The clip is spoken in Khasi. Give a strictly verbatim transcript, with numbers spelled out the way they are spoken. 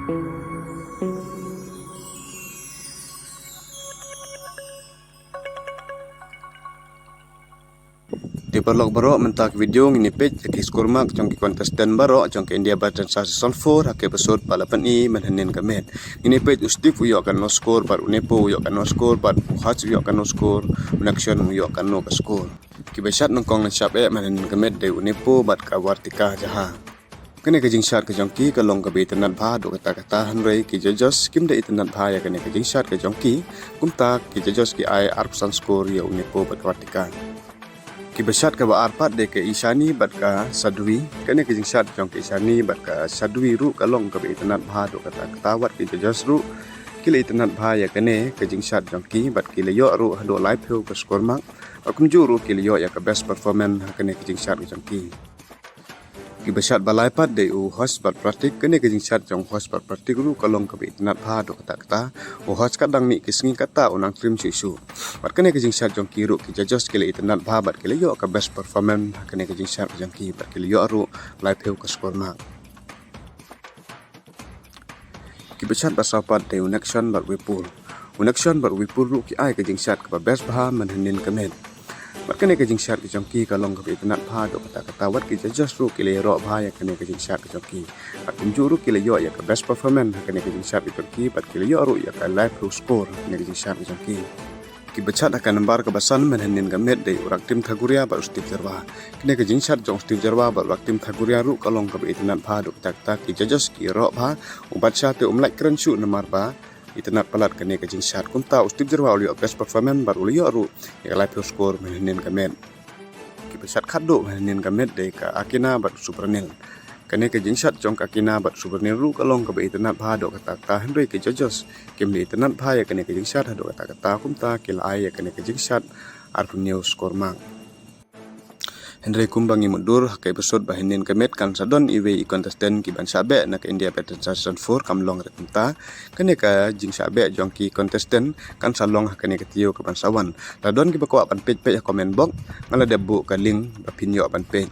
Te paralok baroh, mynta ka video ngin ïa peit ïa ki score mark jong ki contestant baroh jong ka India Battle Dance Season four ha ka episode ba la pyni mynhynnin ka miet. Ngin ïa peit u Steve u ïoh katno score bad u Nepo u ïoh katno score bad u Hutch u ïoh katno score, u Nexon u ïoh katno ka score. Kiba shad nyngkong ban shad eh mynhynnin ka miet dei u Nepo bad ka Vartika Jha. Kane ka jingshad ka jong ki ka long kaba itynnad bha haduh katta katta, hynrei ki judges kim da itynnad bha ïa kane ka jingshad ka jong ki. Kumta ki judges ki ai arphew san score ïa u Nepo bad Vartika. Kiba shad kaba ar pat dei ka Ishani bad ka Sadhvi. Kane ka jingshad jong ka Ishani bad ka Sadhvi ruh ka long kaba itynnad bha haduh katta katta, wat ki judges ruh ki la itynnad bha ïa kane ka jingshad jong ki bad ki la ïoh ruh haduh laiphew ka score mark. Bad kumjuh ruh ki la ïoh ïa ka best performance ha kane ka jingshad ka jong ki. Kiba shad ba lai pat dei u Hutch bad Pratik. Kane ka jingshad jong u Hutch bad Pratik ruh ka long kaba itynnad bha haduh katta katta. U Hutch ka dang mih ki sngi kata u nang trim shuh shuh. Bad kane ka jingshad jong ki ruh ki judges ki la itynnad bha bad ki la ïoh ka best performance ha kane ka jingshad ka jong ki bad ki la ïoh ruh laiphew ka score mark. Kiba shad ba saw pat dei u Nexon bad u Vipul. U Nexon bad u Vipul ruh ki ai ka jingshad kaba best bha mynhynnin ka miet. Bad kane ka jingshad ka jong ki ka long kaba itynnad bha haduh katta katta, wat ki judges ruh ki la ïaroh bha ïa kane ka jingshad ka jong ki. Bad kumjuh ruh ki la ïoh ïa ka best performance ha kane ka jingshad ka jong ki bad ki la ïoh ruh ïa ka laiphew score ha kane ka jingshad ka jong ki. Kiba shad ha ka nambar kaba san mynhynnin ka miet dei u Raktim Thaguria bad u Steve Jyrwa. Kane ka jingshad jong u Steve Jyrwa bad u Raktim Thaguria ruh ka long kaba itynnad bha haduh katta katta, ki judges ki ïaroh bha. U Batsha te um lah kren shuh namar ba itynnad palat kane ka jingshad. Kumta u Steve Jyrwa u la ïoh best performance bad u la ïoh ruh ïa ka laiphew score mynhynnin ka miet. Kiba shad khatduh mynhynnin ka miet dei ka Akina bad u Subranil. Kane ka jingshad jong ka Akina bad u Subranil ruh ka long kaba itynnad bha haduh katta katta, hynrei ki judges kim da itynnad bha ïa kane ka jingshad haduh katta katta, kumta ki la ai ïa kane ka jingshad arphew hynñiew score mark. Hynrei kumba ngi mutdur ha ka episode ba hynnin ka miet kan sa don iwei i contestant kiban shah beh na ka India Battle Dance Season four, kam long re kumta. Kane ka jingshah beh jong ki contestant kan sa long ha kane ka taïew kaban sa wan. Lada don kiba kwah ban peit, peit ha comment box, nga la dep buh ka link ba phin ïoh ban peit.